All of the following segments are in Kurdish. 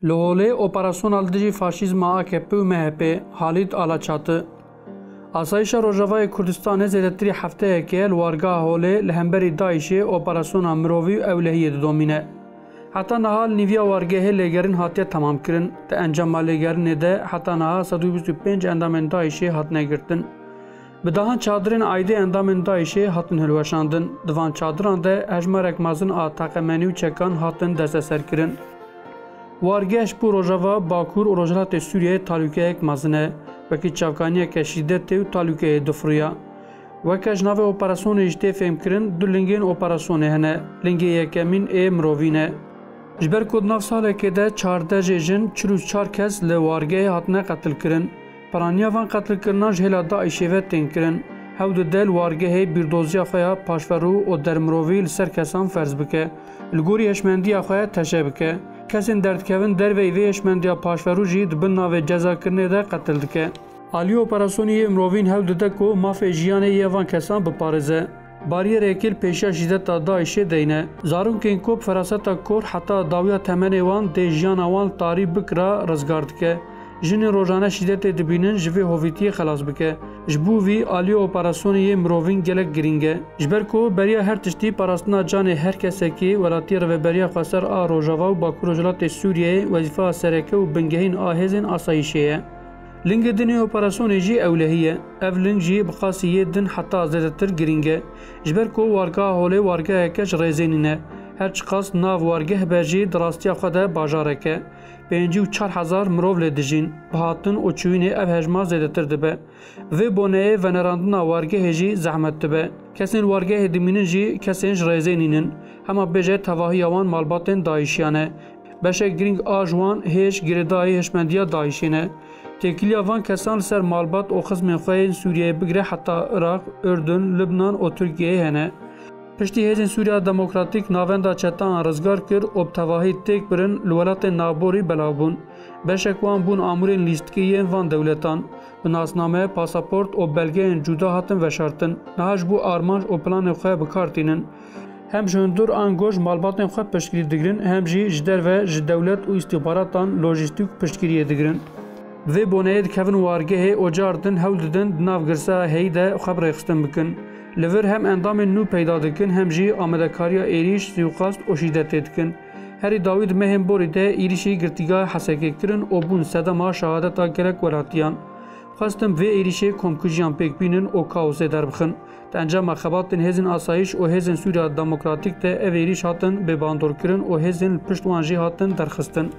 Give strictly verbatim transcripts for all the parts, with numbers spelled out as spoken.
Li Holê operasyona li dijî faşîzma A K P û M H P, Halît Alaçatı. Asayişa Rojavayê Kurdistanê zêdetirî hefteyekê li wargeha Holê li hemberî DAIŞê operasyona mirovî û ewlehiyê didomîne. Heta niha li nîviya wargehê lêgerîn hatiye temamkirin. Di encama lêgerînê de heta niha sed û bîst û pênc endamên DAIŞê hatine girtin. Bi dehan çadirên aîdê endamên DAIŞê hatin hilweşandin. Di van çadiran de hejmarek mezin a teqemenî û çekan hatin desteserkirin. Wargeh ji bo Rojava, Bakur û Rojhilatê Sûriyeyê talûkeyek mezin e. Wekî çavkaniyeke şîdetê û talûkeyê difiriya. Weke ji navê operasyonê jî tê fêmkirin, du lingên operasyonê hene. Lingê yekemîn ê mirovî ne. Ji ber ku di nav salekê de çardeh jê jin, çil û çar kes li wargehê hatine qetilkirin. Piraniya van qetilkirina ji hêla DAIŞê ve tên kirin. Hew dide li wargehê bîrdoziya xwe ya paşverû û dermirovî li ser kesan ferz bike. Li gorî hişmendiya xwe teşe bike. Kesên derdikevin derveyî vê hişmendiya paşverû jî di bin navê cezakirinê de qetil dike. Aliyê operasyonê yê mirovîn hewl dide ku mafê jiyanê yê van kesan biparêze. Barîyerekê li pêşiya şîdeta DAIŞê deyne. Zarokên ku bi feraseta kor heta dawiya temenê wan dê jiyana wan li tarî bikira rizgar dike. Jinên rojane şîdetê dibînin ji vê hovîtiyê xelas bike. Ji bo vî aliyê operasyonê yê mirovîn gelek girîng e. Ji ber ku beriya her tiştî parastina canê her kesekî welatî rêveberiya xweser a Rojava û Bakur Rojhilatê Sûriyeyê wezîfeya sereke û bingehîn a hêzên asayîşê ye. Lingê din ê operasyonê jî ewlehî ye. Ev ling jî bi qasî yê din heta zêdetir girîng e. Ji ber ku wargeha Holê wargeheke ji rêzê nîne. Her çiqas nav wargeh be jî di rastiya xwe de bajarek e. Pêncî û çar hezar mirov lê dijîn. Bi hatin û çûyînê ev hejmar zêdetir dibe. Vê boneyê venerandina wargehê jî zehmet dibe. Kesên wargehê dimînin jî kesên ji rêzê nînin. Hema bêje tevahiya wan malbatên DAIŞiyan e. Beşek girîng a ji wan hêj girêdayî hişmendiya DAIŞê ne. Têkiliya van kesan li ser malbat û xizmên xwe yên Sûriyeyê bigire heta Iraq, Urdun, Libnan û Tirkiyeyê hene. Piştî Hêzên Sûriya Demokratîk navenda çeteyan rizgar kir û bi tevahî têk birin, li welatên navborî belav bûn. Beşek wan bûn amûrên lîstikê yên van dewletan. Bi nasname, pasaport û belgeyên cuda hatin veşartin. Niha ji bo armanc û planên xwe bi kar tînin. Hem ji hundir ango ji malbatên xwe piştgirî digirin, hem jî ji derve ji dewlet û îstîxbaratan lojîstîk û piştgiriyê digirin. Bi vê boneyê dikevin wargehê û car din hewl didin di nav girsa heyî de xwe bi rêxistin bikin. Li vir hem endamên nû peyda dikin, hem jî amadekariya êrîş, sûîqast û şîdetê dikin. Herî dawî di mehên borî de êrîşî girtîgeha Hesekê kirin û bûn sedema şehadeta gelek welatiyan. Xwestin vê êrîşê komkujiyan pêk bînin û kaosê derbixin. Di encama xebatên hêzên asayîş û hêzên Sûriya Demokratîk de ev êrîş hatin bêbandorkirin û hêzên li pişt wan jî hatin derxistin.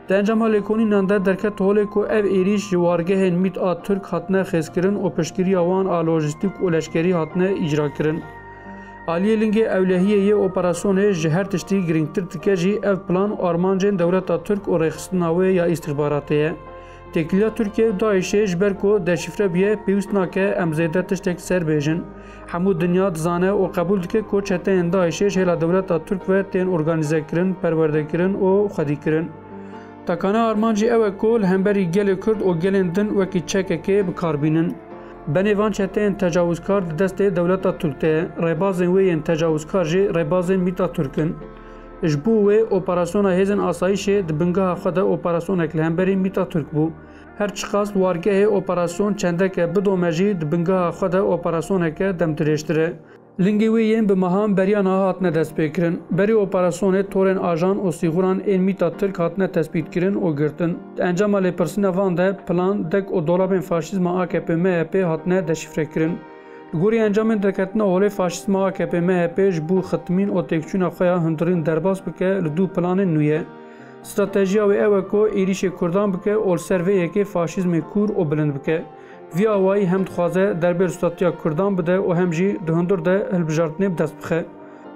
Di encama lêkolînan de derket holê ku ev êrîş ji wargehên mît a Tirk hatine xêzkirin û piştgiriya wan a lojîstîk û leşkerî hatine îcrakirin. Aliyê lingê ewlehiyê yê operasyonê ji her tiştî girîngtir dike jî ev plan û armancên dewleta Tirk û rêxistina wê ya îstîxbaratê ye. Têkiliya Tirkiye û DAIŞê ji ber ku deşîfre bûye, pêwîst nake em zêde tiştek ser bêjin. Hemû dinya dizane û qebûl dike ku çeteyên DAIŞê ji hêla dewleta Tirk ve tên organîzekirin, perwerdekirin û xwedîkirin. Takana armancî ew e ku li hemberî gelê Kurd û gelên din wekî çekekê bi kar bînin. Benê van çeteyên tecawizkar di destê dewleta Tirk de ye. Rêbazên wê yên tecawizkar jî rêbazên mîta Tirk in. Ji bo wê operasyona hêzên asayîşê di bingeha xwe de operasyonek li hemberî mîta Tirk bû. Her çiqas wargehê operasyon çendeke bidome jî di bingeha xwe de operasyoneke demdirêjtir e. Lingê wê yên bi mehan beriya niha hatine destpêkirin. Berî operasyonê torên ajan û sîxuran ên mîta Tirk hatine tespîtkirin û girtin. Di encama lêpirsîna van de plan, dek û dolabên faşîzma A K P M H P hatine deşîfrekirin. Li gorî encamên derketina holê faşîzma A K P M H P ji bo xitimîn û têkçûna xwe ya hundirîn derbas bike li du planên nû ye. Stratejiya wê ew e ku êrîşê Kurdan bike û li ser vê yekê faşîzmê kûr û bilind bike. Vî awayî hem dixwaze derbê li statiya Kurdan bide û hem jî di hundir de hilbijartinê bi dest bixe.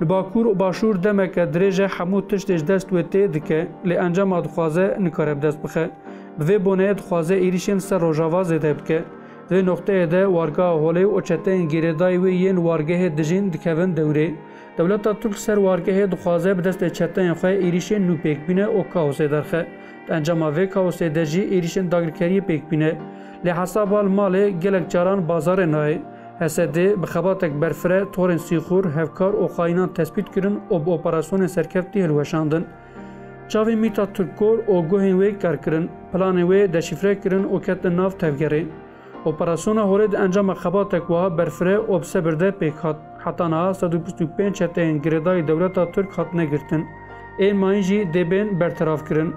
Li Bakur û Başûr demeke dirêj e hemû tiştê ji dest wê tê dike, lê encama dixwaze nikare bi dest bixe. Bi vê boneyê dixwaze êrîşên li ser Rojava zêde bike. Di vê noqteyê de wargeha holê û çeteyên girêdayî wê yên li wargehê dijîn dikevin dewrê. Dewleta Tirk li ser wargehê dixwaze bi destê çeteyên xwe êrîşên nû pêk bîne û kaosê derxe. Di encama vê kaosê de jî êrîşên dagirkeriyê pêk bîne. Lê hesaba li malê gelek caran bazarê nayê. H S D bi xebatek berfireh torên sîxur, hevkar û xayînan tespît kirin û bi operasyonên serkeftî hilweşandin. Çavên Mîtat Turkkol û guhên wê kar kirin, planên wê deşîfre kirin û ketin nav tevgerê. Operasyona holê di encama xebatek wiha berfireh û bi sebir de pêk hat. Heta niha sed û bîst û pênc çeteyên girêdayî dewleta Tirk hatine girtin. Ên mayîn jî dê bên berterav kirin.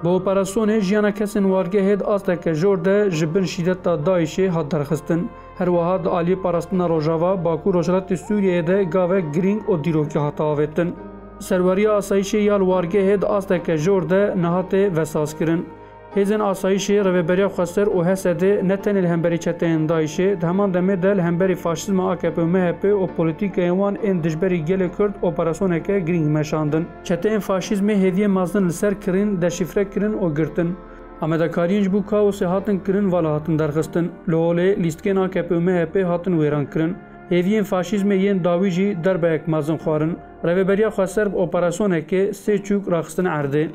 Bi operasyonê jiyana kesên wargehê di asteke jor de ji bin şîdeta DAIŞê hat derxistin. Her wiha di aliyê parastina Rojava, Bakur Rojhilatê Sûriyeyê de gavek girîng û dîrokî hate avêtin. Serweriya asayîşê ya li wargehê di asteke jor de nehate vesaskirin. Hêzên asayîşê Rêveberiya Xweser û H S D'ê ne tenê li hemberî çeteyên DAIŞê, di heman demê de li hemberî faşîzma A K P û M H P û polîtîkeyên wan ên dijberî gelê Kurd operasyoneke girîng meşandin. Çeteyên faşîzmê hêviyên mezin li ser kirîn, deşîfre kirin û girtin. Amadekariyên ji bo kaosê hatin kirin, vala hatin derxistin. Li holê lîstikên A K P û M H P hatin wêran kirin. Hêviyên faşîzmê yên dawî jî derbeyek mezin xwarin. Rêveberiya Xweser bi operasyonekê sê çûk raxistin erdê.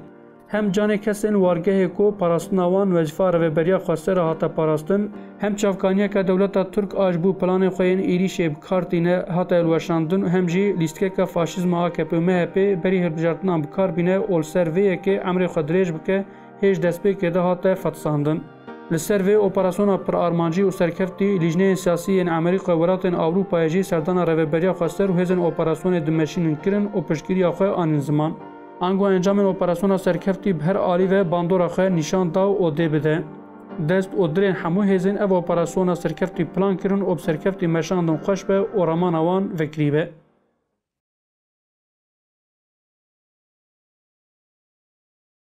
Hem canê kesên wargehê ku parastina wan wezîfa Rêveberiya Xweser re hate parastin, hem çavkaniyeke dewleta Tirk a ji bo planên xwe yên êrîşê bi kar tîne hate hilweşandin û hem jî lîstikeke faşîzma A K P û M H P berî hilbijartinan bi kar bîne û li ser vê yekê emrê xwe dirêj bike, hê ji destpêkê de hate fetisandin. Li ser vê operasyona pirarmancî û serkeftî, lîjneyên siyasî yên Amerîka û welatên Ewropayê jî serdana Rêveberiya Xweser û hêzên operasyonê dimeşînin kirin û piştgiriya xwe anîn ziman. Ango encamên operasyona serkeftî bi her alî ve bandora xwe nîşan da û dê bide. Dest û dilên hemû hêzên ev operasyona serkeftî plan kirin û bi serkeftî meşandin xweş be û remana wan vekirî be.